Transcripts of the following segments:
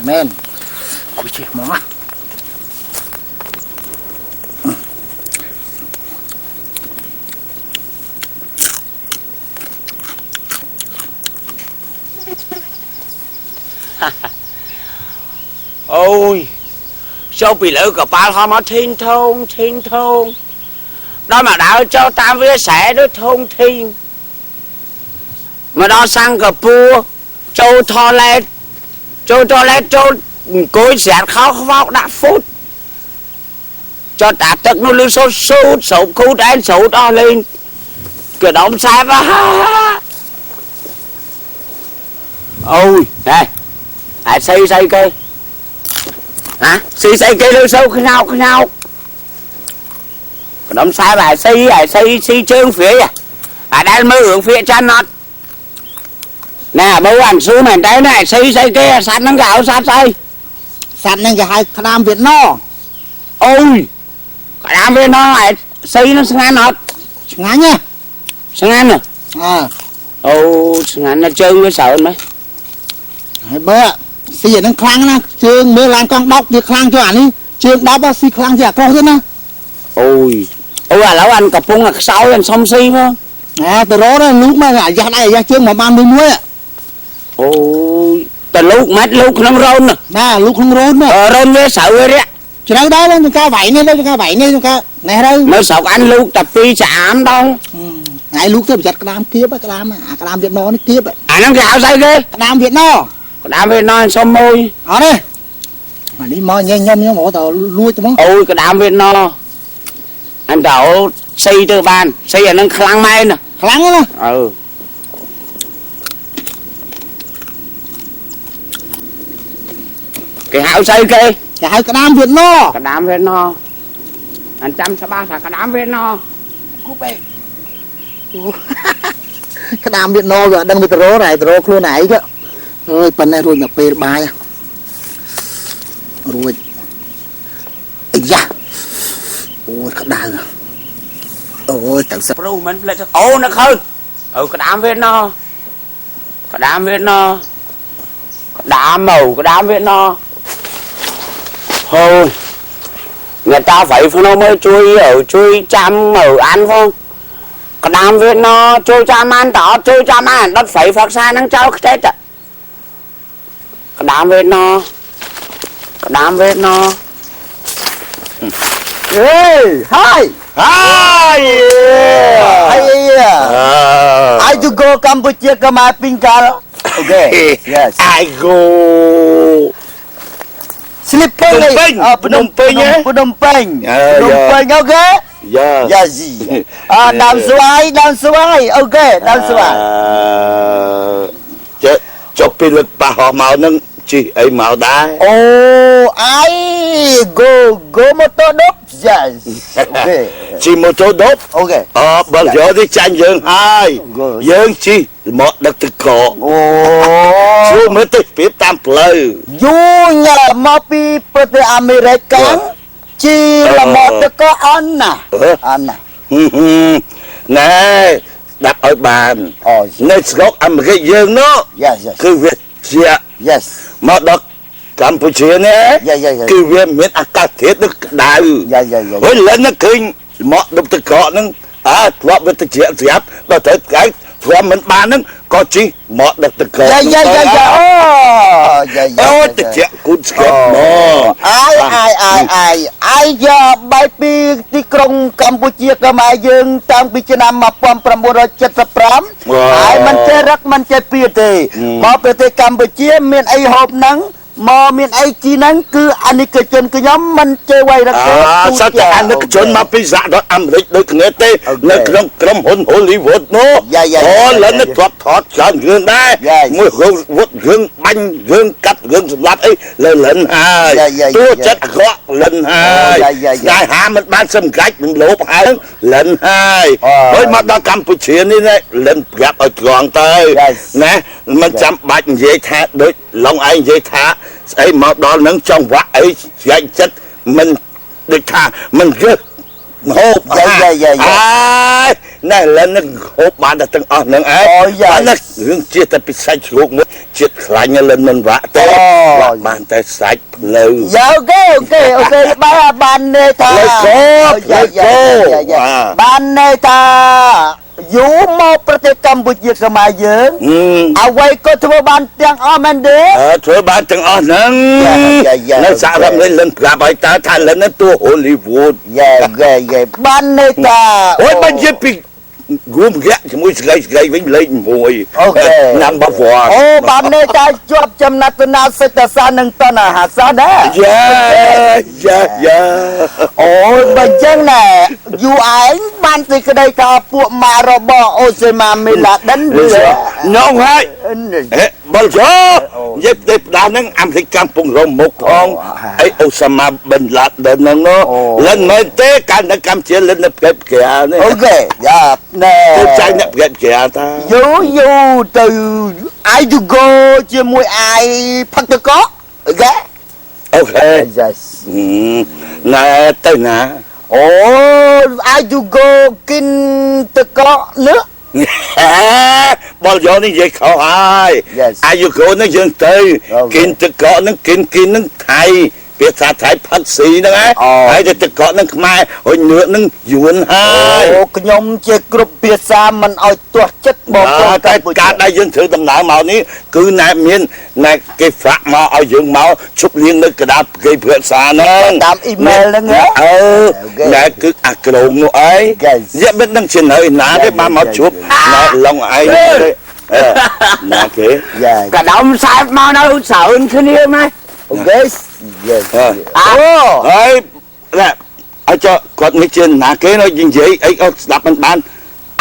មែនគួយចេះហ្មងណា Ôi, sao bị lỡ cả ba họ mà thiên thôn thiên thôn đó mà đạo cho tam vía sẽ đó thôn thiên mà đó sang cả pua châu thò lẹ châu cối sẹt khó khó đã phút cho tạ tức nó lưu số số số khu đen số đó lên cái động sai quá. Ôi này à xây xây cây hả xây xây cây lưu sâu khi nào cái động sai bài xây à xây xây trơn phía à à đang mơ hưởng phía chân nó nè bố anh sư mày đấy này xây xây kia sắt nó gạo sắt xây sắt nên cái hai đam Việt no. Ôi cái đam Việt no này xây nó ngắn nó ngắn nha ngắn nè à ô ngắn nó trơn với sợ mấy bơ xì nó khlang nè trơn mưa lan con đọc việc khlang cho anh đi trơn đọc xì khlang cho con thế nè. Ôi ôi à lão anh cặp bông là sáu anh xong xi không à từ đó đó lúc mà lại ra đây ra trơn mà ban mươi muối ạ. Ôi từ lúc mát lúc không rôn nè nè lúc không rôn nè rôn với sợ rồi đấy chỉ đâu đó lên ca vậy nên đâu ca vậy nên ca này đâu mới sọc anh lúc tập phi chạm đâu. Ngày lúc tôi chặt cái đam kiếp á cái đam à cái đam Việt nó nó kiếp à nó gạo sao ghê cái đam Việt nó cái đam Việt nó xong môi ở đây mà đi mò nhanh nhanh nhá bỏ tàu lui cho nó. Ôi cái đam Việt nó anh đậu xây từ bàn xây ở nó khlang may nè khlang đó. Ừ cái hảo xây kia cái hảo cái đam Việt nó cái đam Việt nó anh trăm sáu ba cái đam Việt nó cúp em cái đam Việt nó rồi đang bị trố này trố khuôn này chứ ơi phần này rồi nhập về bài rồi da ôi cái đam ôi tao sợ pro mình lại ô nó khơi ừ cái đam Việt nó cái đam Việt nó cái đam màu cái đam Việt nó thôi người ta phải nó mới chui ở chui chăm ở ăn không cái đam Việt nó chui chăm ăn tỏ chui chăm ăn đất phải phát xa nắng cháu chết ạ. Cái đam Việt nó cái đam Việt nó. Hey, hi. Hi. Yeah. Hi. Yeah. I to go Cambodia, Khmer Pingkal. Okay. Yes. I go. Sleeping. Phnom Penh. Phnom Penh. Phnom Penh. Okay. Yeah. Yes. À, Đàm Xoài, Đàm Xoài. Okay, Đàm Xoài. ចុះពីលើកប៉ះហោមកនឹងជីអីមកដែរ អូ I go go motor dop. Yes. Okay. ជីម៉ូតូដប់ Okay. អបើយកទៅចាញ់យើងហើយយើងជីមកដឹកទឹកកក អូ ជួយមើលទៅប្រៀបតាមផ្លូវ យូញ៉ាមកពីប្រទេសអាមេរិកកាំងជីលមកទឹកកកអន់ណាអន់ណា ណែស្ដាប់ឲ្យបាននៅស្រុកអាមេរិកយើងនោះគឺវាជា Yes មកដល់កម្ពុជានេះគឺវាមានអាកាសធាតុក្តៅហើយលិនឃើញមកដប់ទឹកកកហ្នឹងអើធ្លាប់វាទៅជ្រាបស្រាប់ដល់ត្រូវថ្ងៃធ្លាប់មិនបានហ្នឹងក៏ជិះមកដឹកទឹកកក យ៉ាយ៉ាយ៉ាយ៉ាអូយ៉ាយ៉ា អូទៅជ្រាបគូតស្គាប់មក អាយអាយអាយអាយអាយយ៉ាបាយពីទីក្រុងកម្ពុជាខ្មែរយើងតាំងពីឆ្នាំ1975ហើយមិនចេះរឹកមិនចេះពៀទេមកប្រទេសកម្ពុជាមានអីហូបហ្នឹងមកមានអីជីហ្នឹងគឺអានិកជនខ្ញុំមិនចេះវាយរកទេ សត្វតែអានិកជនមកពីសហរដ្ឋអាមេរិកដូចគ្នាទេនៅក្នុងក្រុមហ៊ុន Hollywood នោះអូលិនធ្លាប់ថតច្រើនរឿងដែរមួយរឿងវុតរឿងបាញ់រឿងកាត់រឿងសម្លាប់អីលើលិនហើយតួចិត្តអាក្រក់លិនហើយស្នេហាមិនបានសំកាច់មិនលោភហើយលិនហើយហើយមកដល់កម្ពុជានេះលិនប្រាប់ឲ្យត្រង់ទៅណាមិនចាំបាច់និយាយថាដូចឡងឯងនិយាយថាស្អីមកដល់នឹងចង់វាក់អីស្រេចចិត្តមិនដូចថាមិនរើសហូប យ៉ាយ៉ាយ៉ា អើយ ណែឥឡូវនេះហូបបានតែទាំងអស់ហ្នឹងឯងបានណារឿងជាតិតែពីសាច់ជ្រូកមួយជាតិខ្លាញ់លិនមិនវាក់ទេវាក់បានតែសាច់ភ្លៅ យ៉ាអូខេអូខេអូខេបានបានន័យថា ផ្លូវគោផ្លូវគោ បានន័យថាយូរមកប្រទេសកម្ពុជាខ្មែរយើងអ្វីក៏ធ្វើបានទាំងអស់មែនទេ ធ្វើបានទាំងអស់ហ្នឹងនៅសហរដ្ឋអាមេរិកលិនប្រាប់ឲ្យតើថាលិនហ្នឹងតួហូលីវូដ យ៉េយ៉េយ៉េបានន័យថា អូយបើនិយាយពីរួមរយៈជាមួយស្រីស្រីវិញលេខ1 អូខេ number 1 អូបានន័យថាជាប់ចំណាត់នាសិទ្ធសានិងតណ្ហាសាដែរ យ៉ាយ៉ាយ៉ា អូយបើចឹងណែយូរឯងបានសេចក្តីថាពួកម៉ារបស់អូសេម៉ាមីឡាដិន នងហើយបើចោនិយាយផ្ដេសផ្ដាស់ហ្នឹងអាមេរិកកំពុងរមមុខផងអីអូសាម៉ាបិនឡាដិនហ្នឹងលិនមែនទេកាលនៅកម្ពុជាលិននៅផ្កេផ្កានេះ អូខេយ៉ាណែ ទៅចាញ់អ្នកផ្កេផ្កាតា យូយូទៅអាយ to go ជាមួយអាយផឹកតកអូខេ អូខេ yes ណែទៅណា អូអាយ to go គិនតកនេះ បលយកនេះនិយាយខុសហើយអាយុកូននេះយើងទៅគិនតកនឹងគិនគិននឹងថៃភាសាថៃផឹកស៊ីហ្នឹងហើយទៅតកនឹងខ្មែរហើយនឿនឹងយួនហើយ អូខ្ញុំជាគ្រប់ភាសាមិនឲ្យទាស់ចិត្តបងប្អូន តែការដែលយើងធ្វើដំណើរមកនេះគឺណែមានណែគេហ្វាក់មកឲ្យយើងមកជប់លៀងនៅកដាគេភាសាហ្នឹង តាមអ៊ីមែលហ្នឹង អឺណែគឺអាក្រងនោះឯងយកមិនដឹងជានៅឯណាទេបានមកជួបណែឡងឯងណាគេ កដុំសែបមកនៅស្រើនគ្នាម៉េច អូខេ yes អូហើយណែឲ្យចុះគាត់នេះជាណាគេនៅនិយាយអីអត់ស្ដាប់មិនបាន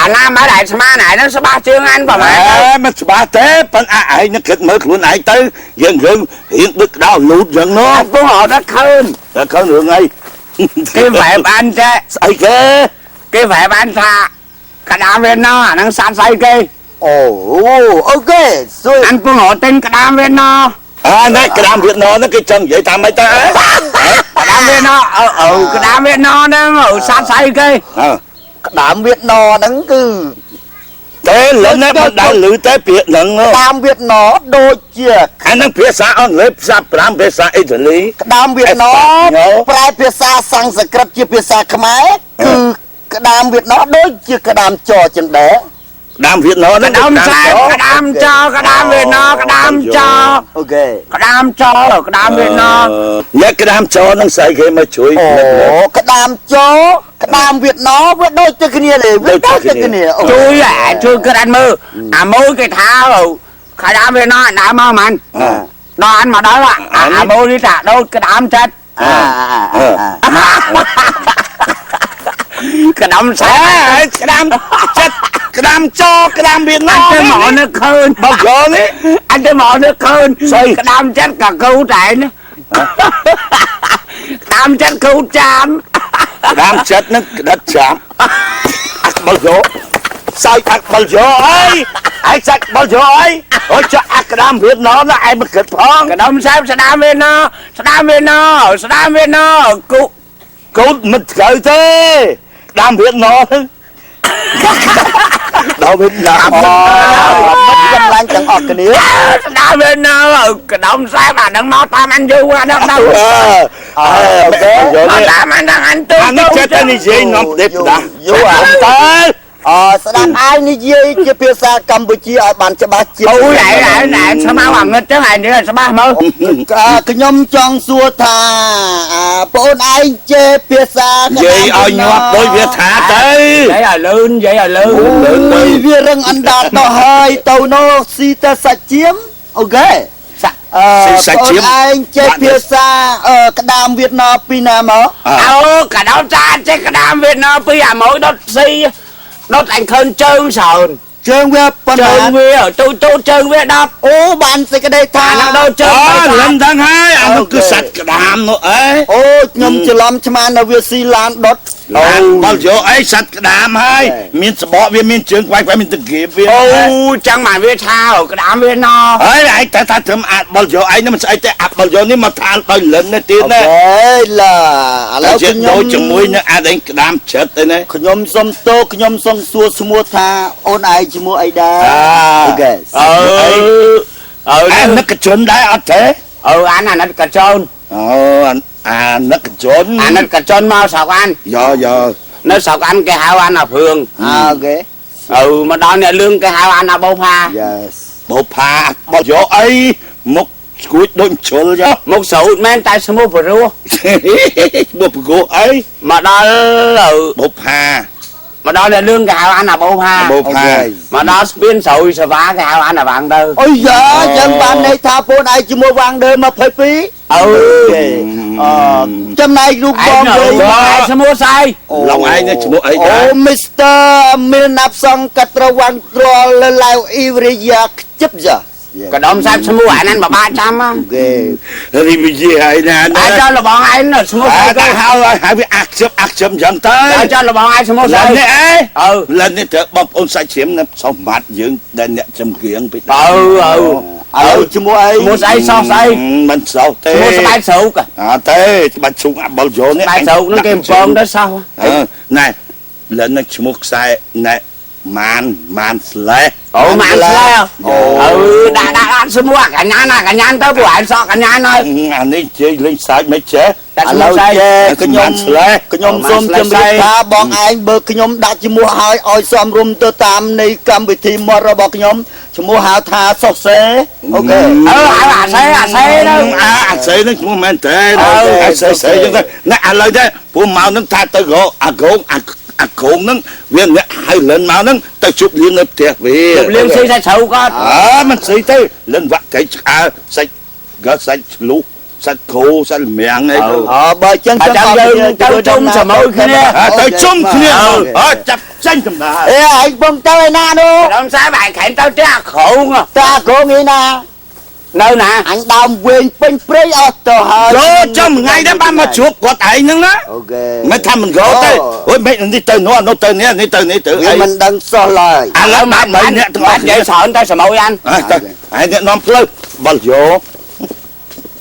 អាណាមកដែលស្មានឯហ្នឹងច្បាស់ជាងអានប្រហែល មិនច្បាស់ទេប៉ុន្តែឯងនឹងគិតមើលខ្លួនឯងទៅយើងរឿងរៀងដឹកដោលូតយ៉ាងនោះ ពងអត់ដល់ឃើញ ដល់ឃើញរឿងអី គេវ៉ែបអានចេះ ស្អីគេ គេវ៉ែបអានថាកដាវៀនណអាហ្នឹងសាត់ស្អីគេ អូអូខេសួយ អានពងអត់ទិញកដាវៀនណ អានេះក្តាមវៀតណាមហ្នឹងគេចង់និយាយតាមម៉េចតើ ក្តាមវៀតណាមអូក្តាមវៀតណាមហ្នឹងសាត់ស្អីគេ ក្តាមវៀតណាមហ្នឹងគឺ ទេលិនមិនដែលឮតែពាក្យហ្នឹង ក្តាមវៀតណាមដូចជា អាហ្នឹងភាសាអង់គ្លេសភាសាប្រាំភាសាអ៊ីតាលី ក្តាមវៀតណាមប្រែភាសាសំស្ក្រឹតជាភាសាខ្មែរគឺក្តាមវៀតណាមដូចជាក្តាមចចិនដែរ ក្តាមវៀតណាម ក្តាមសែបក្តាមចក្តាមវៀតណាមក្តាមច អូខេ ក្តាមចក្តាមវៀតណាម ញ៉ែក្តាមចហ្នឹងស្អីគេមកជួយ អូក្តាមចក្តាមវៀតណាមវាដូចតែគ្នាទេវាដូចតែគ្នា ជួយជួយគិតអានមើលអាមួយគេថាក្តាមវៀតណាមដើមមកមិនដល់អានមកដល់អាមួយនេះថាដូចក្តាមចិត្ត ក្តាមសែប ក្តាមចិត្តក្តាមចក្តាមវៀតណាម ទៅមកនឹកឃើញ បើយល់នេះ អញទៅមកនឹកឃើញក្តាមចិត្តក៏គូតែនក្តាមចិត្តគូចាំ ក្តាមចិត្តនឹងក្តិតចាំអាក់បើយកសើចអាក់បើយកអីឯងសាច់បើយកអីអូចអាក់ក្តាមវៀតណាមណាឯងមិនគិតផង ក្តាមសែបស្ដាមវៀតណាមស្ដាមវៀតណាមស្ដាមវៀតណាមគូ គូមិនត្រូវទេក្តាមវៀតណាមដល់វៀតណាម មិនកម្លាំងទាំងអស់គ្នា ដល់វៀតណាមក្តាមសែបអាហ្នឹងមកតាមអានយូរអាហ្នឹងដល់ អូខេ មកតាមអានហ្នឹងអានទៅ អានេះចេះតែនិយាយនាំផ្ដេសផ្ដាស់ យូរ អាតើ អស្ដាប់ឯងនិយាយជាភាសាកម្ពុជាឲ្យបានច្បាស់ជា អូយឯងឯងស្មៅអាងឹតចឹងឯងនិយាយច្បាស់មើល ខ្ញុំចង់សួរថាបងអូនឯងចេះភាសា និយាយឲ្យញាប់ដូចវាថាទៅ និយាយឲ្យលឿននិយាយឲ្យលឿន លឿនវារឹងអណ្ដាតទៅហើយទៅនោះស៊ីតែសាច់ចៀមអូខេ ស៊ីសាច់ចៀម ឯងចេះភាសាក្តាមវៀតណាមពីណាមក អូក្តាមចាចេះក្តាមវៀតណាមពីអាមួយដុតស៊ីដុតអញឃើញជើងច្រើន ជើងវាប៉ុន្ ជើ មាន ងវាទូទូជើងវា10 អូបានសេចក្តីថា អាហ្នឹងដូចជើង អូ បី លិនដឹងហើយអានោះគឺសត្វក្តាមនោះអី អូខ្ញុំច្រឡំឆ្មាននៅវាស៊ីឡានដុត អូបលយកអីសត្វក្តាមហើយមានសបកវាមានជើងក្វាយក្វាយមានតង្គៀបវា អូចឹងមកវាថាក្តាមវាណ ហើយឯងតែថាត្រឹមអាចបលយកឯងនេះមិនស្អីទេអាបលយកនេះមកថាដោយលិននេះទៀតណា អេឡាឥឡូវ ជា ខ្ញុំ ដូចជាមួយនឹងអាចឯងក្តាមចិត្តឯនេះ ខ្ញុំសុំទោសខ្ញុំសុំសួរឈ្មោះថាអូនឯងឈ្មោះអីដែរ អា អូខេ អឺអឺ អានឹកជនដែរអត់ទេ អឺអានអាណិតកចូន អូអានឹកជន អាណិតកចូនមកស្រុកអាន យោយោ នៅស្រុកអានគេហៅអានអាភឿង អូខេ អឺមកដល់អ្នកលឿងគេហៅអានអាបោផា Yes បោផាបយកអីមុខស្គួចដូចជ្រុលយោ មុខស្រូតមែនតែឈ្មោះព្រោះ មកប្រកោអី មកដល់ បោផា មកដល់អ្នកលឿងគេហៅអានអាបោផា បោផា មកដល់ស្ពានស្រួយសវ៉ាគេហៅអានអាវាងទៅ អូយ៉ាចឹងបានន័យថាបងឯងឈ្មោះវាងដើ22 អឺ អចំណែករូប ឯ បង ង វិញ ឯងឈ្មោះស្អី ឡងឯងនេះឈ្មោះអីដែរ អូ Mr. មីលណាប់សង្កត្រវ៉ាន់ត្រលឡៅអ៊ីវរីយ៉ាខ្ជិបយ៉ា កដុំសាប់ឈ្មោះអាហ្នឹងបបាចាំ អូខេ រីវិជាហើយណា អាចចលបងឯងឈ្មោះស្អី អាតែហៅហៅវាអាក់ជិបអាក់ជិបអញ្ចឹងទៅ ចលបងឯងឈ្មោះស្ ល អី ិននេះអី អឺ លិននេះត្រូវបងប្អូនសាច់ជ្រាមនៅសម្បត្តិយើងដែលអ្នកចំគៀងពី អឺអឺ ឥឡូវឈ្មោះអី ឈ្មោះស្អីសោះស្អី មិនសោះទេ ឈ្មោះស្បែកស្រូក អត់ទេស្បែកជ្រូកអាបលយោនេះ ស្បែកស្រូកហ្នឹងគេបំពងទៅសោះ អឺណែលិននឹងឈ្មោះខ្សែណែម៉ានម៉ានស្លេះ អូម៉ានស្លែអឺដាក់ដាក់ដាក់ឈ្មោះកញ្ញាណាកញ្ញាទៅពួកឯងសក់កញ្ញាហើយ អានេះជ័យលេងសើចមិនចេះ តែ ឥឡូវ ឈ្មោះស្អី ចេះខ្ញុំ ស្លេះ ខ្ញុំសូមជម្រាបថាបងឯងបើខ្ញុំដាក់ឈ្មោះឲ្យឲ្យសមរម្យទៅតាមនៃកម្មវិធីមាត់របស់ខ្ញុំឈ្មោះហៅថាសុកសេអូខេ អឺហៅអាសេអាសេទៅ អាអាសេនឹងឈ្មោះមែនទេអាសេសេចឹងទៅណែឥឡូវទេព្រោះមកនឹងថាទៅរកអាកងអាអាកងនឹងវាអ្នកហៅលិនមកនឹងទៅជប់លៀងនៅផ្ទះវា ជប់លៀងស៊ីសាច់ជ្រូកអត់ អើមិនស៊ីទេលិនវាក់កែឆ្អើសាច់ក៏សាច់ឆ្លុះសាច់គោសាច់មៀងអីទៅ អើបើចឹង អញ្ចឹងយើងទៅជុំជាមួយគ្នា ទៅជុំគ្នាអើចាប់ចេញកំដៅ អេឯងបងទៅឯណានោះ ដល់ខ្សែបែកខែទៅផ្ទះអាក្រង តាគងឯណា នៅណា អញដើមវែងពេញព្រៃអស់ទៅហើយ ចូលចំថ្ងៃដែរបានមកជួបគាត់ឯងហ្នឹងណា អូខេ មិនថាមិនរកទេអូយមិននេះទៅនោះនោះទៅនេះនេះទៅនេះទៅ វា អី មិនដឹងសោះឡើយ ឥឡូវមកបីអ្នកទាំងអ បាត់ ស់ និយាយច្រើនទៅសម័យអាន ទៅឯងអ្នកនាំផ្លូវបលយោ